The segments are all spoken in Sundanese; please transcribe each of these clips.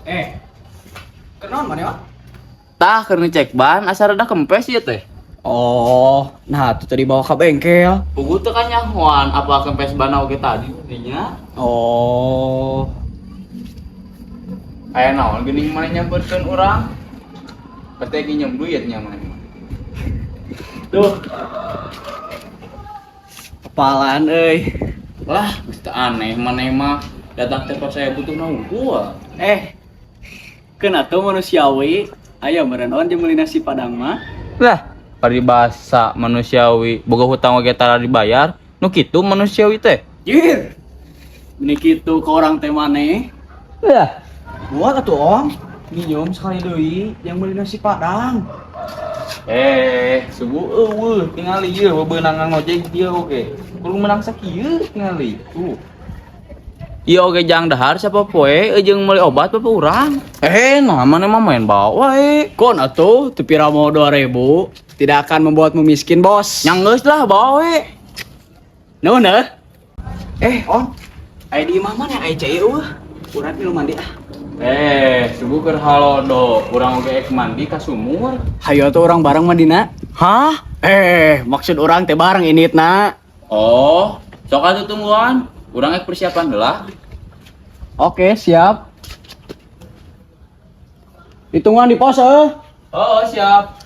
Eh. Kenaon maneh, Wak? Tah keur ngecek ban asa rada kempes ieu teh. Oh, nah tuh tadi bawa ke bengkel. Pugu teu kanyahoan apa kempes ban oge tadi dinya. Oh. Aya naon geuning maneh nyamperkeun urang? Pasti nginjem duit nya maneh. Duh. Kepalan euy. Lah, geus teu aneh maneh mah datang teh pas saya butuh naon gua. Eh. Keun atuh manusiawi. Aya meureun on jeung meuli nasi padang mah. Lah, paribasa manusiawi boga hutang oge tara dibayar, nu kitu manusiawi teh. Jir. Meni kitu ke orang teh maneh. Lah, Buat atuh om. Minum sekali deui yang meuli nasi padang. eh, subuh eueuh tingali ieu bebeunangan ngojek dia oge. Kudu menang sakieu tingali. Tuh. Ieu oge jang dahar siapa poe jeung meuli obat apa urang. Eh, nah maneh mah main bawa we. Kon atuh teu pira mau 2000 tidak akan membuatmu miskin, Bos. Nyang geus lah bawa we. Nuhun heuh. Eh, on. Aya di imah mana aya cai eueuh. Urang minum mandi ah. Eh, subuh keur halodo, urang oge ek mandi ka sumur. Hayo atuh urang bareng mandina. Hah? Eh, maksud urang teh bareng initna. Oh, sok atuh tungguan. Urang ek persiapan heula. Oke, siap. Ditungguan di pos eh. Oh, siap.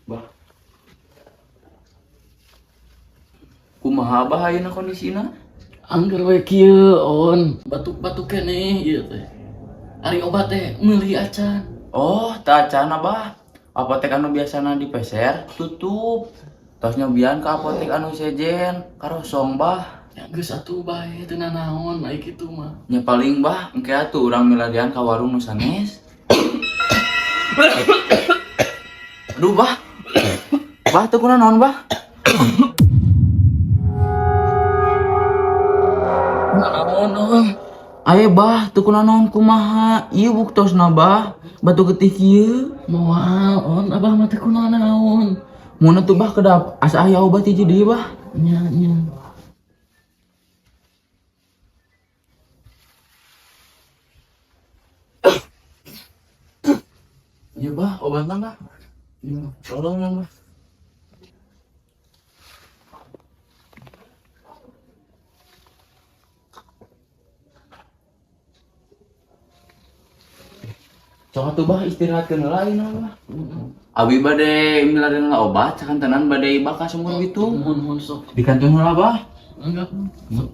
Bah. Kumaha bah ayeuna kondisina? Angger we kieu on, batuk-batuk keneh ieu teh. Ari obat teh meuli acan. Oh, teu acan abah. Apotek anu biasana dipeser tutup. Tos nyobian ke apotek anu sejen, karosong bah. Ya geus atuh bae teu nanaon ai kitu mah. Nya paling bah, engke atuh urang milarian ka warung nu sanes. Aduh bah. Bah teu kunaon bah? Nanaon on. Ayo bah, teu kunaon kumaha? Ieu buktosna bah, batu getih kieu. Moal on abah mah teu kunanaon. Mun atuh bah kedap asa aya obat hiji deui bah. Nya nya. Ieu bah, obatna bah. Iya. Tolong bah. Sok atuh bah istirahatkeun heula ayeuna bah. Abi bade milarian heula obat, sakantenan bade ibah ka sumur gitu. Nuhun nuhun sok. Dikantun heula bah. Enggak. Sok.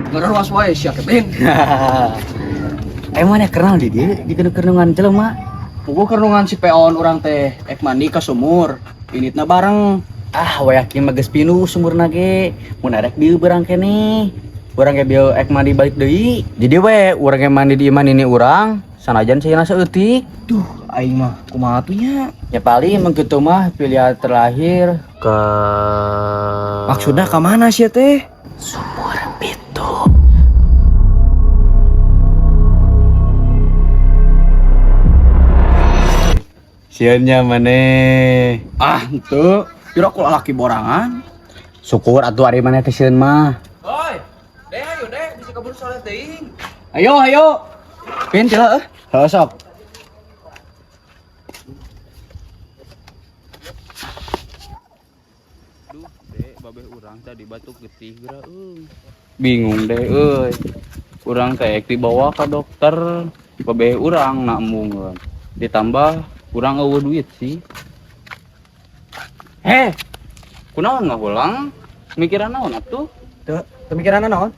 Ngeruas wae sia Kevin. Emang mana kenal di dia di kenungan jelema. Puguh kernungan si peon urang teh ek mandi ka sumur. Initna bareng. Ah, wayakin mah geus pinuh sumurna ge. Mun arek bieu berang keneh. Urang ge bieu ek mandi balik deui. Jadi we urang ge mandi di imah nini urang, sanajan sayeuna saeutik. Duh, aing mah kumaha atuh nya? Ya paling emang kitu mah pilihan terakhir Ke Maksudna ka mana sia teh? sumur itu. Sieun nya maneh. Ah, henteu. Pira ku lalaki borangan. Syukur atuh ari maneh teh sieun mah. Oi, deh ayo deh, bisa kabur soleh teuing. Ayo, ayo. Pin cila eh. Heuh sok. Duh, dek, babeh urang tadi batuk getih geura euy. Bingung deh euy. Urang teh ek dibawa ka dokter, babeh urang nak embungeun. Ditambah urang eueuh duit sih. Heh, kunaon ngahulang? Mikiran naon atuh? Teu, pemikiran naon?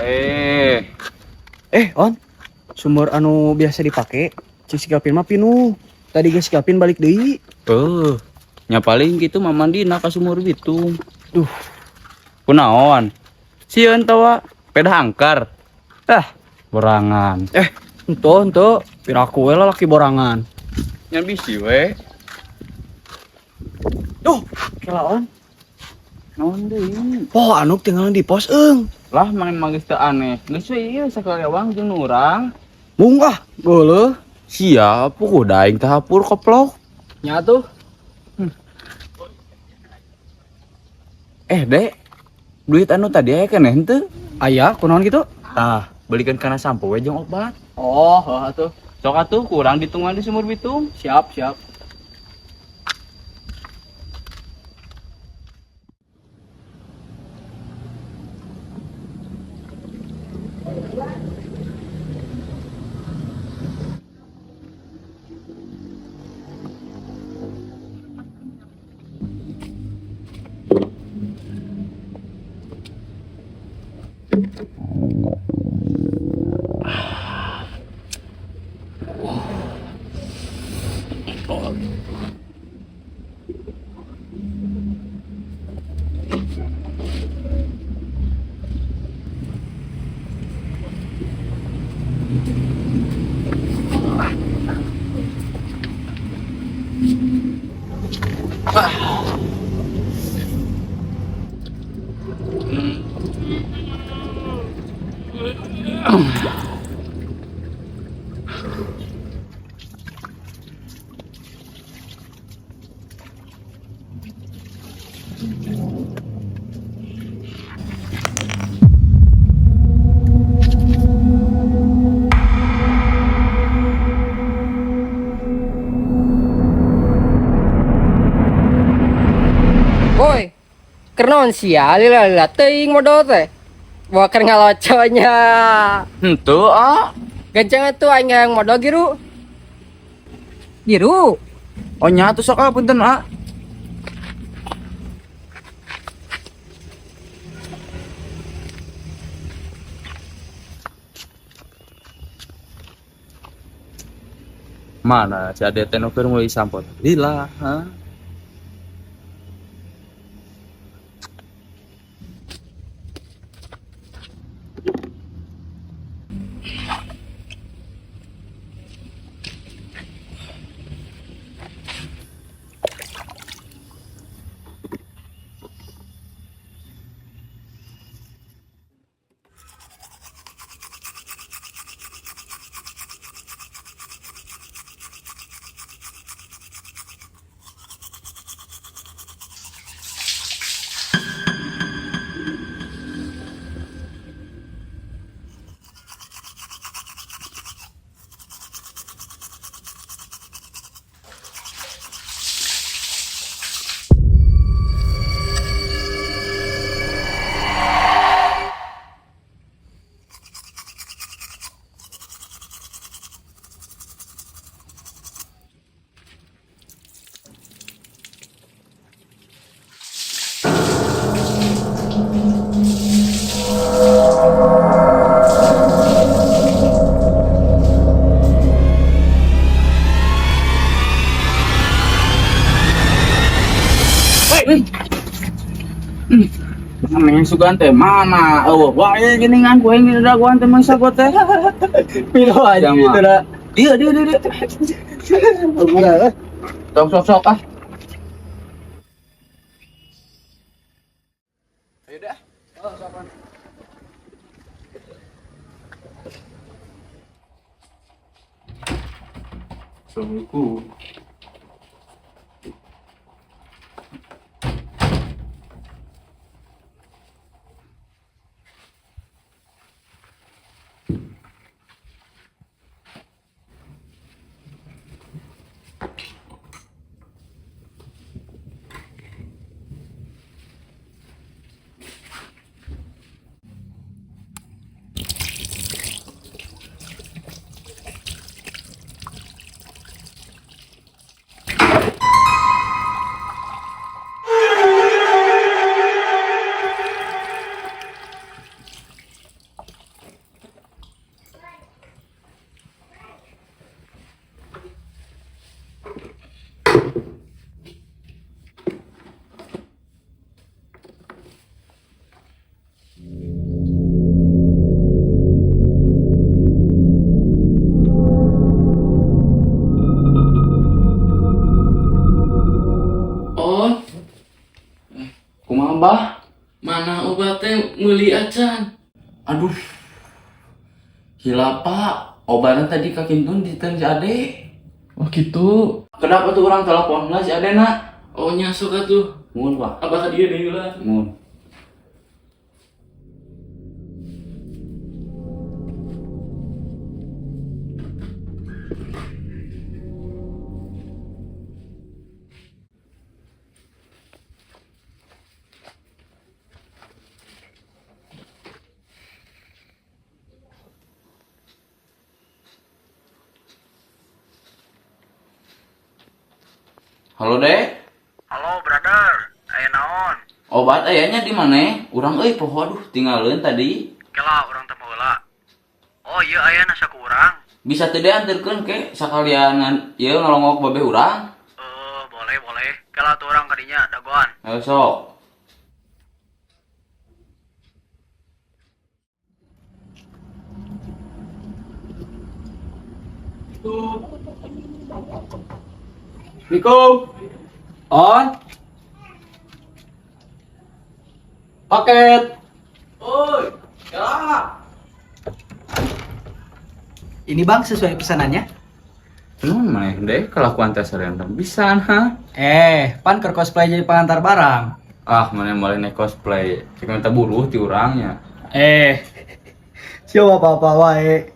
Eh, Eh, on. Sumur anu biasa dipake, cik si Kevin mah pinuh. Tadi geus si Kevin balik deui. eh, nya paling kitu mah mandina ka sumur bitung. Duh. Kunaon? Sieun tawa, pedah angkar. Ah, borangan. Eh, henteu, henteu. Pira ku we lalaki borangan. Nya bisi we. Duh, kelaon. Naon deui? Poho anu tinggalan di pos eung. Lah maneh mah geus teu aneh. Geus we ieu sakalewang jeung nu urang. Mung ah, geuleuh. Siap, pukuh daing teh hapur koplok. Nya tuh. Eh, Dek. Duit anu tadi aya keneh henteu? Aya, kunaon kitu? Tah, belikan kana sampo we jeung obat. Oh, heuh atuh. Sok atuh kurang ditungguan di sumur bitung. Siap, siap. Woi, keur naon sia lila-lila teuing modal teh. Bawa keur ngaloconya. Henteu ah. Gancang atuh aing hayang modal giru. Giru. Oh nya atuh sok ah punten ah. Mana si Ade teh nu keur meuli sampo lila, ha? Aneh sugan teh mana? Eueuh, wae geuningan ku aing didagoan teh mangsa gua teh. Pilo aja Jama. gitu dah. Dia dia dia. Dia. Sok sok sok ah. Ayo dah. Assalamualaikum. Kumaha, Bah? Mana obat teh meuli acan? Aduh. Hilap, Pak. Obatnya tadi kakintun diteun si Ade. Oh gitu. Kenapa tuh orang telepon lah si Ade nak? Oh nya sok atuh. Mun, Pak. Abah ka dieu deui lah. Mun. Halo, Dek. Halo brother, aya naon? Obat ayahnya di mana? Urang euy poho aduh tinggalin tadi. Kela urang teu heula. Oh iya aya nasa ku urang. Bisa teu dianterkeun ke sakalian ieu ngalongok babeh urang. Eh, boleh boleh. Kela tuh urang kadinya dagoan. Ayo sok. Assalamualaikum. On. Paket. Oi, ya. Ini bang sesuai pesanannya. Lu mana deh kelakuan tes random bisa ha? Eh, pan keur cosplay jadi pengantar barang. Ah, mana mulai naik cosplay. Cek minta buruh ti urangnya. Eh, siapa apa-apa wae.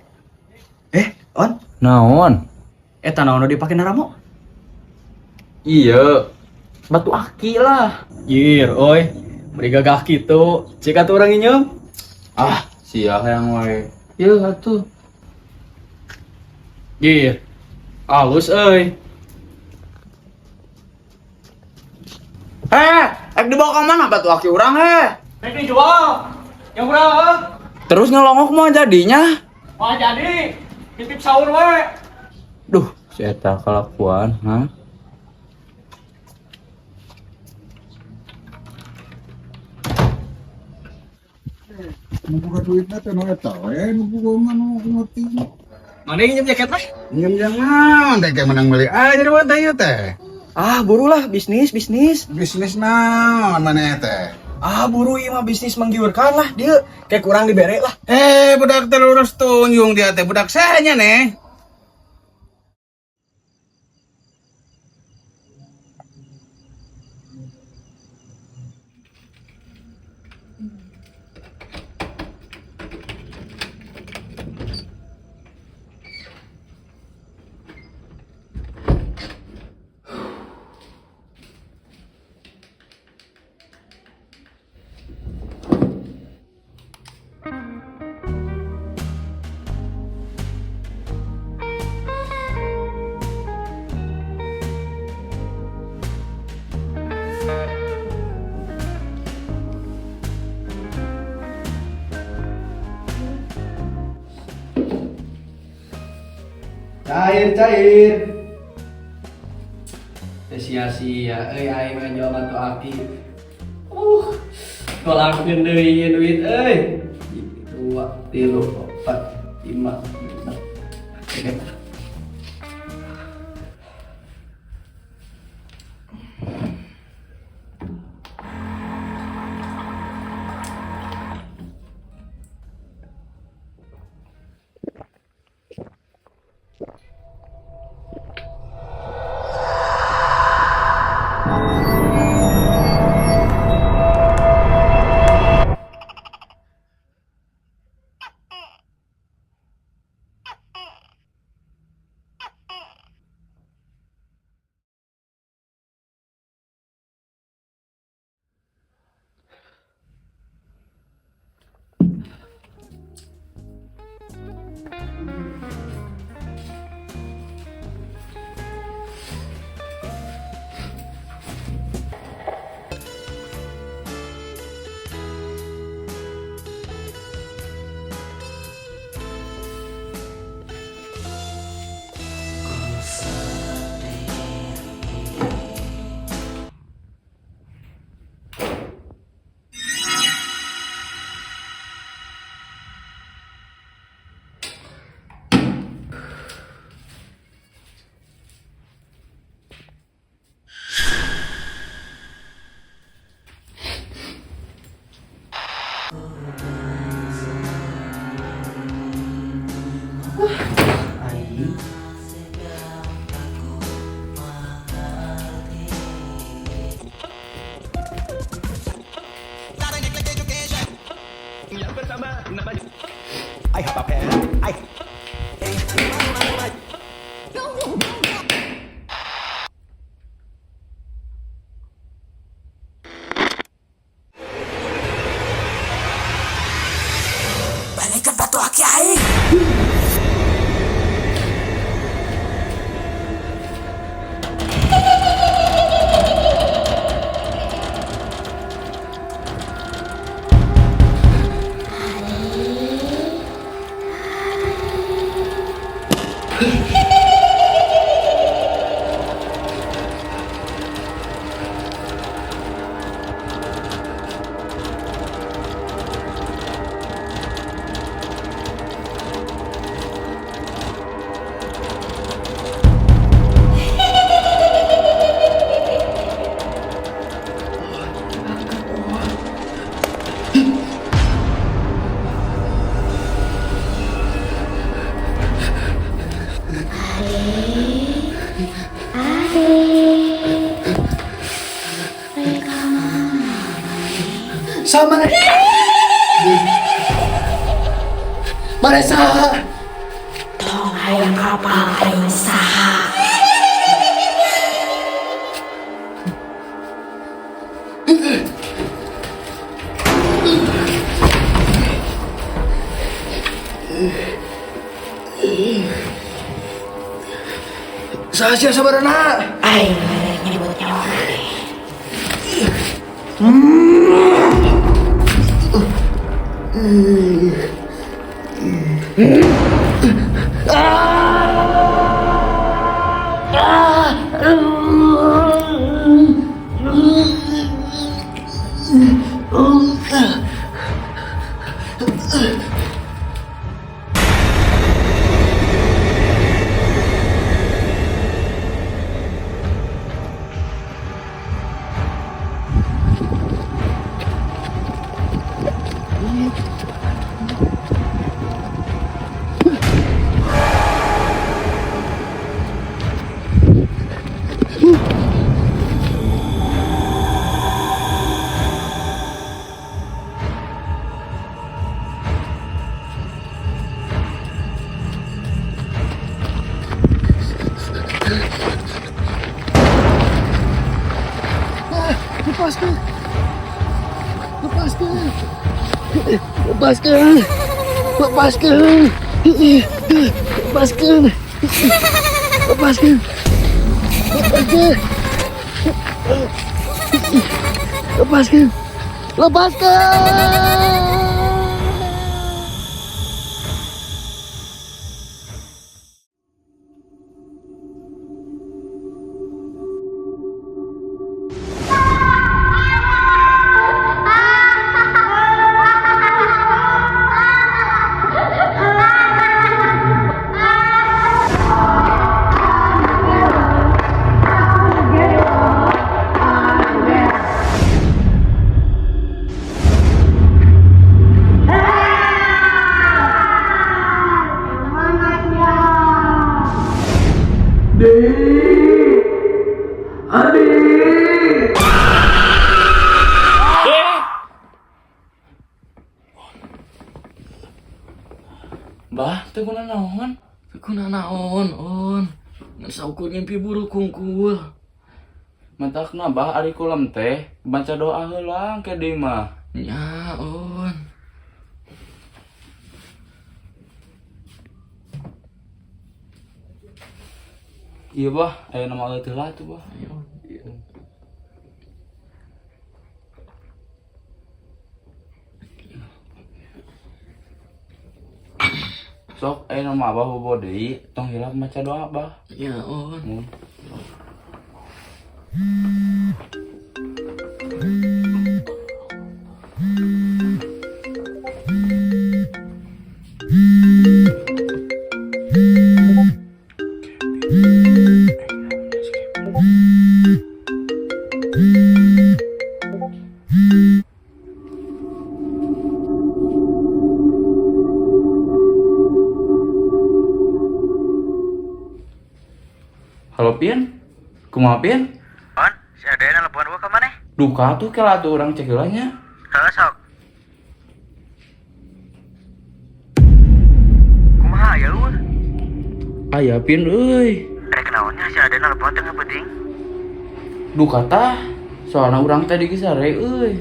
Eh, on. Naon? Eh, naon nu dipake naramo? Iya. Batu aki lah. Yir, oi. Beri gagah kitu. Cik atuh urang nginyeum. Ah, sia yang wae. Iya atuh. Yir. Alus euy. Eh, ek dibawa ke mana batu aki urang heh? Rek dijual. Yang berapa? Terus ngelongok mau jadinya? Wah jadi. Titip sahur we. Duh, si eta kelakuan, ha? Nu boga duitna teh nu eta we, nu boga mah nu ngerti. Mana yang nginjem jaket lah? Nginjem jangan, teh kayak menang beli aja di mana ieu teh. Ah, burulah bisnis, bisnis. Bisnis naon mana teh? Ah, buru ieu mah bisnis menggiurkan lah dia. Kayak kurang dibere lah. Eh, budak terurus tunjung dia teh, budak sahanya nih. Cair, cair. Teh sia-sia euy aing mah jual batu aki. Kolangkeun deui ieu duit euy. 2, 3, 4, 5, 6. Oke. Balikan batu aki aing. Sama na. Mana saha? Tong hayang apal aing saha. Saha sia sabarana? Aing rek nyebut nyawa maneh. Lepaskan. Lepaskan. Lepaskan. Lepaskan. Lepaskan. Lepaskan. Lepaskan. Lepaskan. Lepaskan. Bah, teu kuna naon? Kuna naon, on. Ngan saukur ngimpi buruk kungkul. Matakna bah ari kulem teh baca doa heula ke deui mah. Nya, on. Iya bah, aya nama eueuh lah tuh bah. Ayo, iya. Sok aya nama abah bobo deui, tong hilap maca doa bah. Nya, on. Mun. Halo Pian, kumaha Pian? On, si Ade nelpon gua ke mana? Duka tuh kela tuh orang cek heula nya. Halo sok. Aya Pin euy. Rek naonnya si Ade nelpon tengah peuting. Duh kata, soalna urang teh digisare euy.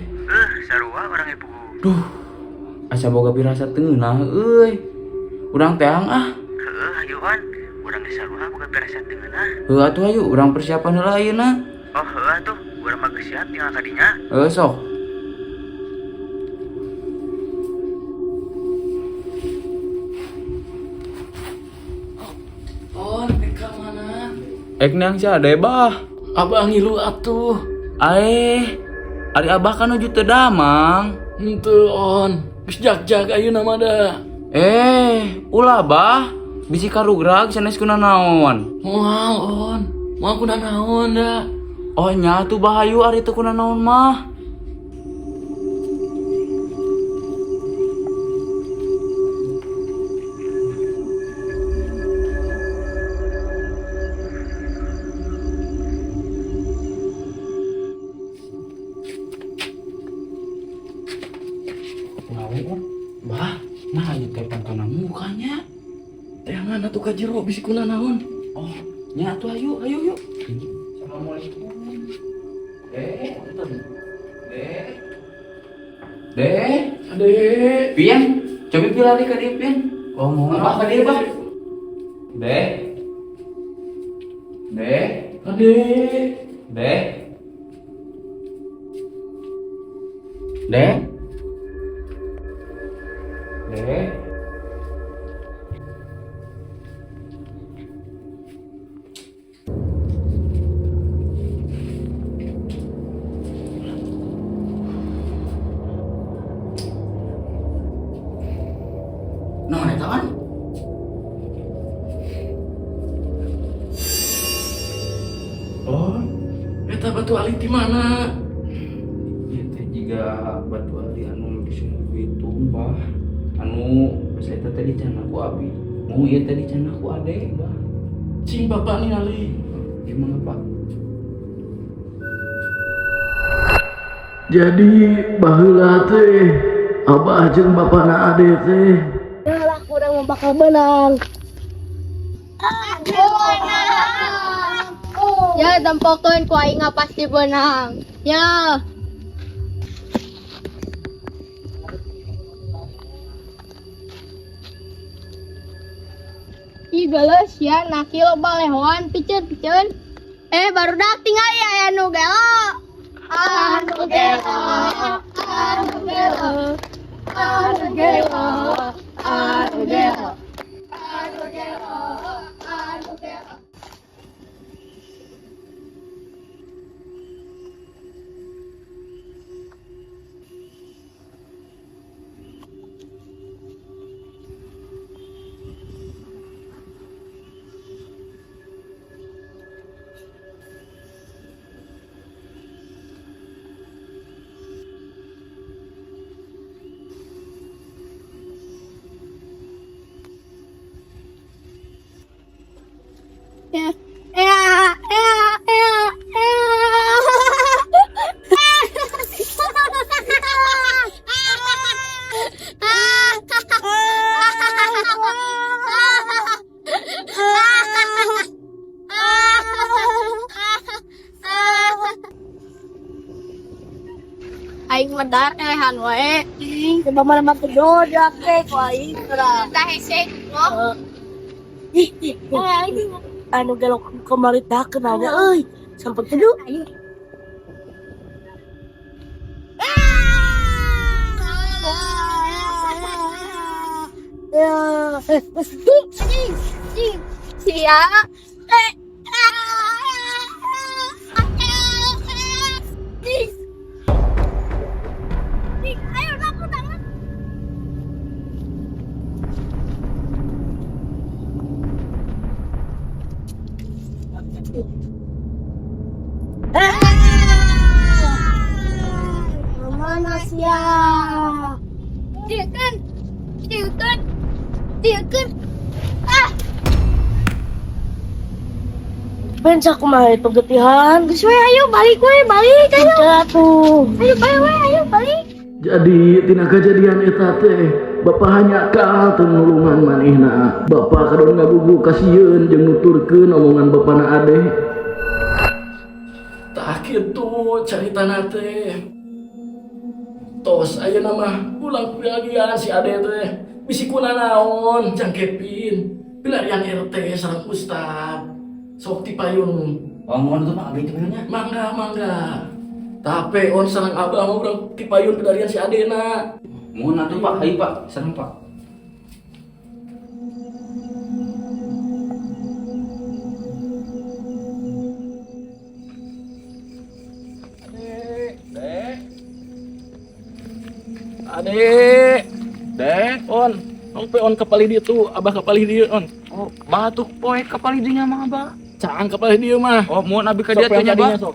Sarua urang ibu. Duh, asa boga pirasat teu ngeunah euy. Urang teang ah. Heeh, hayu On. Urang geus sarua boga pirasat teu ngeunah. Heuh atuh hayu urang persiapan heula ayeuna. Oh, heuh atuh. Urang mah geus siap tinggal ka dinya. Heuh sok. On, ka mana? Ek neang si Ade bah. Abah ngilu atuh. Aeh, ari abah kan nuju teu damang. Henteu On, geus jag-jag ayeuna mah da. Eh, ulah bah. Bisi karugrag sanes kuna naon. Moal On, moal kuna naon da. Oh nya atuh bahayu ari teu kuna naon mah. Bah, Nah, ieu teh pantona mukanya. teangan atuh ka jero bisi kuna naon. Oh, nya atuh ayo, ayo yuk. Assalamualaikum. Deh, Deh. Deh, Ade. Pian, coba pilari ka dieu Pian. Oh, mau Abah ka dieu, Bah. Deh. Deh, Ade. Deh. Deh. Deh. Naon eta On? Oh, Eta batu ali di mana? ieu teh jiga batu ali anu di sumur Bitung, Bah. Anu pas eta teh dicandak ku abi. Mau ieu teh dicandak ku ade, Bah. Cing bapak ningali. Gimana, Pak? Jadi baheula teh abah jeung bapana ade teh Ya lah, urang mah bakal menang. Ya, tempokeun ku aing pasti menang. Ya. Ih geuleuh sia naki loba lehoan piceun-piceun. Eh barudak tinggal ya aya nu gelo. Anu gelo, anu gelo, anu gelo, anu gelo. Anu gelo, anu gelo. Ya, ya, ya, ya, ya. Aing medar elehan wae. Coba mana mah tejo diake ku aing tah. Tah hese oh. Ih, ih, anu gelo kamari tah kenalnya euy. Sampai tedu. Ya, Sia. Eh. Ayo laku tangan. Mana sia? Dieukeun. Dieukeun. Dieukeun. Ah, Pensa kumaha itu getihan. Geus we ayo balik we, balik ayo. Udah tuh. Ayo balik we, ayo balik. Jadi tina kejadian eta teh Bapak hanjakal teu nulungan manehna. Bapak kadon ngagugu kasieun jeung nuturkeun omongan bapana Ade. Tah kitu caritana teh. Tos ayeuna mah ulang pilagian si Ade teh. Bisi kunanaon Jang Kevin. Pilarian RT sareng ustad. Sok tipayun. Oh, mohon tuh Pak, abdi teh nya. Mangga, mangga. Tapi on sareng abah mah urang tipayun pilarian si Adena. Mohon atuh Pak, hayu Pak, sareng Pak. Ade, Dek, on, on pe on kapalih dieu tuh, abah kapalih dieu on. Oh, batuk poe kapalih dinya mah abah. Caang kapalih dieu mah. Oh, mohon abi ka dieu Sok teh nya, peang Bah. kadinya, sok.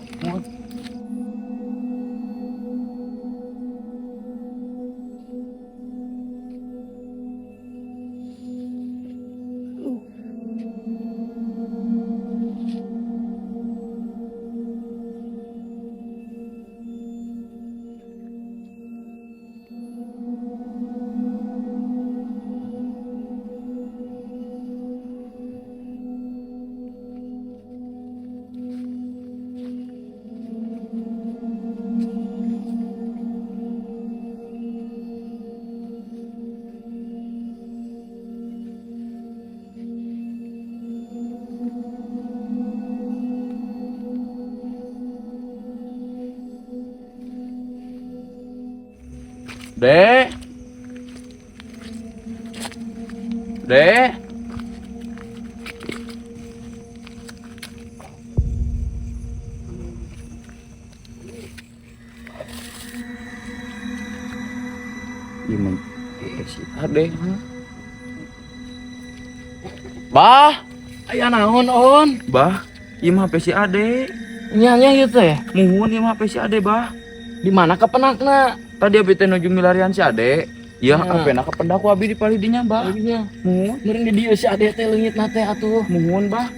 Dek. Dek. Ieu si Ade. Bah, Aya naon on? bah, ieu mah HP si Ade. Nya nya ieu teh. Muhun ieu mah HP si Ade, bah. Di mana kapenakna? Tadi abi teh nuju milarian si Ade. Ya, Ya. HP na kapendak ku abi di palih dinya, bah. Nya, Muhun, meureun di dieu si Ade teh leungitna teh atuh. muhun, bah.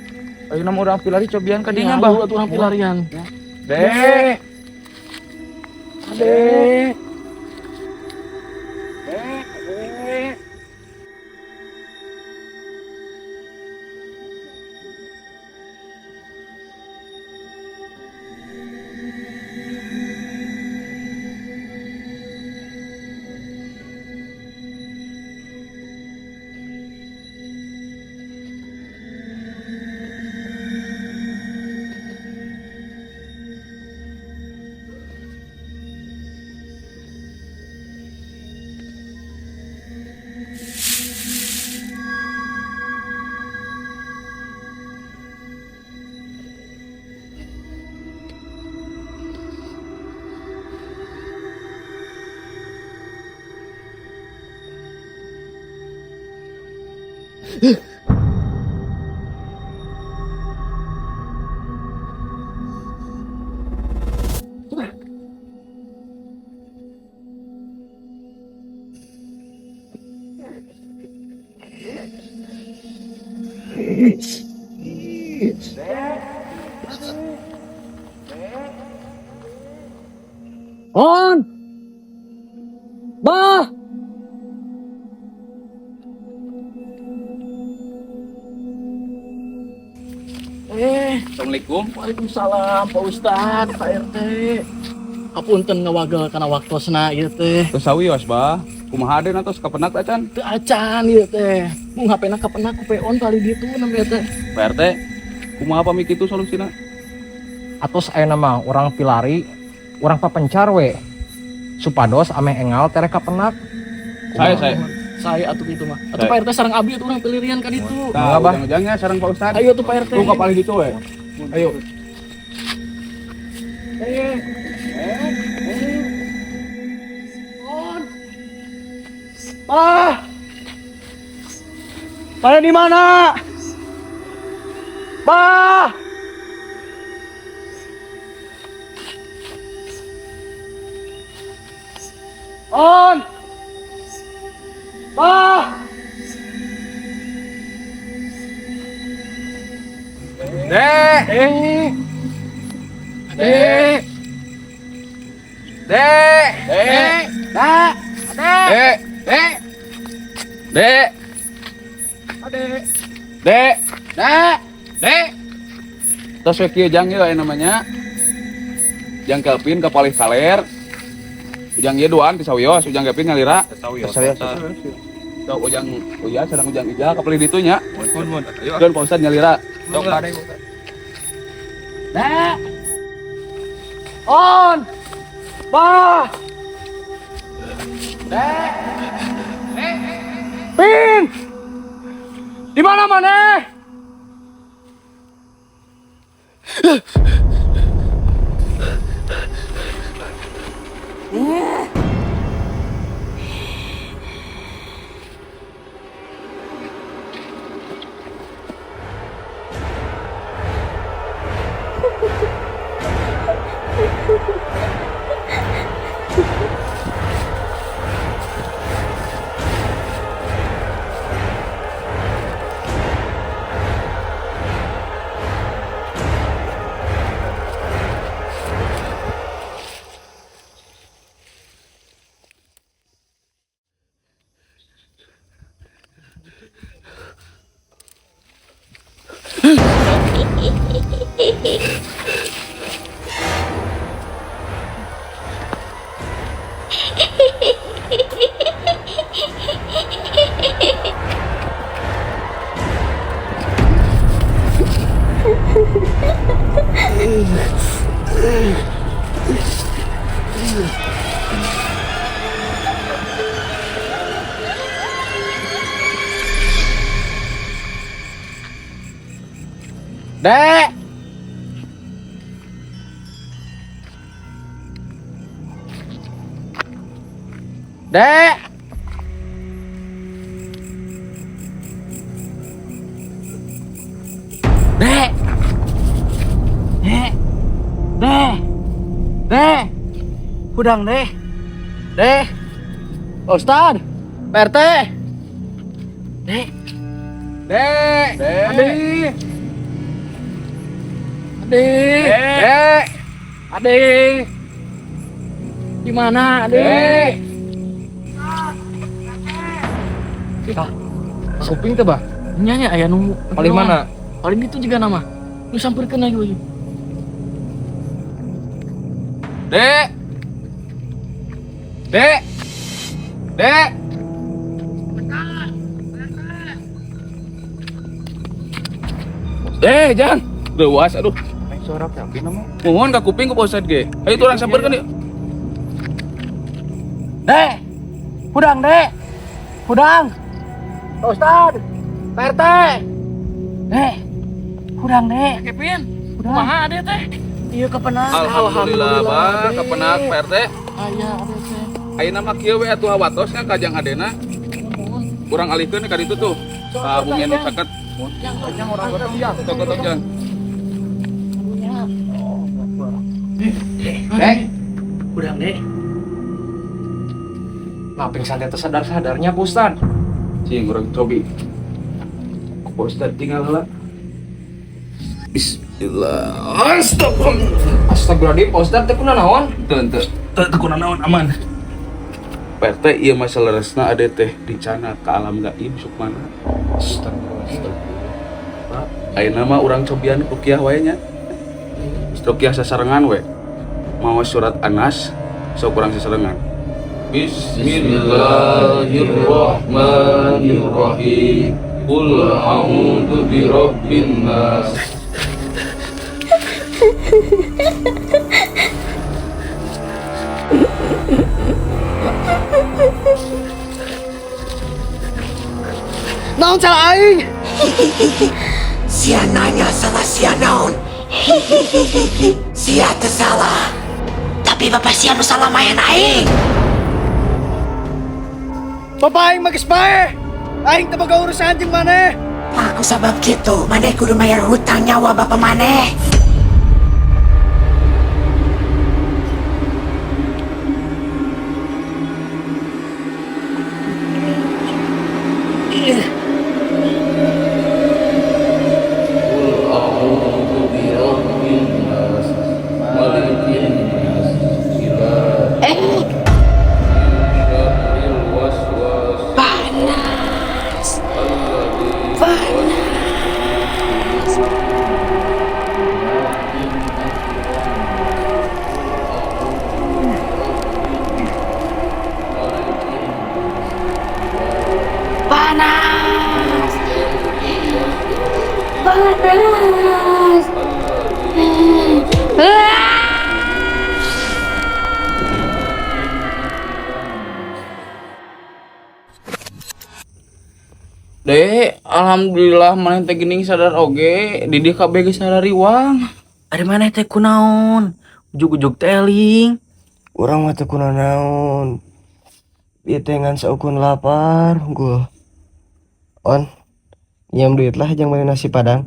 Ayeuna mah urang pilari cobian ka dinya, Nya, bah. atuh urang pilarian. Dek. Ade. Dek. On. Bah. Assalamualaikum. Waalaikumsalam Pak Ustad, Pak RT. Hapunten ngawagel kana waktosna ieu teh. Tos sawios, bah. Kumaha aden atos kapendak acan? Teu acan ieu teh. Mung HP-na kapenak ku peon kali ditu nembe teh. Pak RT, kumaha pamit kitu solusina? Atos ayeuna mah urang pilari, urang papencar we. Supados ameh engal tere kapenak. Saya. Saya atuh kitu mah. Atuh Pak RT sareng abdi atuh urang pilirian ka ditu. Tah, ujang-ujangnya sareng Pak Ustad. Ayo tuh Pak RT. Tuh ka palih ditu we. Ayo. Bah. Pada di mana? Bah. On. Bah. Dek. Dek. Dek. Dek. Dek. Dek. Dek. Dek. Ade. Dek. Dek. Dek. Tos we kieu jang ieu aya namanya. Jang Kelvin ka palih kaler. Ujang ieu duaan ti sawios, Ujang Kevin ngalira. Sawios. Sok Ujang Uya sareng Ujang Ijal ka palih ditu nya. Mun mun. Ayo. Keun Pak Ustad nyalira. Sok kade. Dek. On. Bah. Dek. Pin. Di mana maneh? Dek. Dek. Dek. Dek. Dek. Dek. Hudang deh. Dek. Pak Ustad. Pak RT. Dek. Dek. Dek. Dek. Ade. Dek. Ade. Di mana, Ade? Dek. Tah. Kuping teh, Bah. Nya nya aya nu Paling mana? Paling itu juga nama. Nu sampeurkeun ayo ieu. Dek. Dek. Dek. Jang. Leuwas aduh. Suara Kelvin mah. Mohon ka kuping ku Pak Ustad ge. Ayo turang sampeurkeun yuk. Dek. Hudang, Dek. Hudang. Pak Ustad. Pak RT. Dek. Hudang, Dek. Kevin, kumaha Ade teh? Iya kepenak. Alhamdulillah, Pak, kepenak Pak RT. Aya Ade teh. Ayeuna mah kieu we atuh hawatos nya ka Jang Adena. Kurang alihkeun ka ditu tuh. Ka bumi anu caket. Yang orang Tok tok Jang. Dek. Hudang, Dek. Nah, pingsan teh sadar-sadarnya, Pak Ustad. Cing urang cobi. Ku Pak Ustad tinggal heula. Bismillah. Astagfirullah. Astagfirullahaladzim, Pak Ustad teh kunaon? Teu teu teu kunaon aman. Pak RT ieu masalah resna ade teh dicana ka alam gaib sukmana. Astagfirullah. Ayeuna mah urang cobian rukiah wae nya. Rukiah sasarengan we. Mawa surat Anas sok urang sasarengan. Bismillahirrahmanirrahim. Qul a'udzu birabbin nas. Naon salah aing? Sia nanya salah sia naon. Sia teu salah. Tapi bapak sia nu salah main aing. Bapak aing mah geus bae. Aing teu boga urusan jeung maneh. Aku sabab kitu, maneh kudu bayar hutang nyawa bapak maneh. Panas. Panas. Ah! Dek, alhamdulillah maneh teh geuning sadar oge, di dieu kabeh geus sarariwang. Ari maneh teh kunaon? Ujug-ujug teling. Urang mah teu kunanaon. Ieu teh ngan saukun lapar hungkul. On, nyiam duit lah jang meuli nasi padang.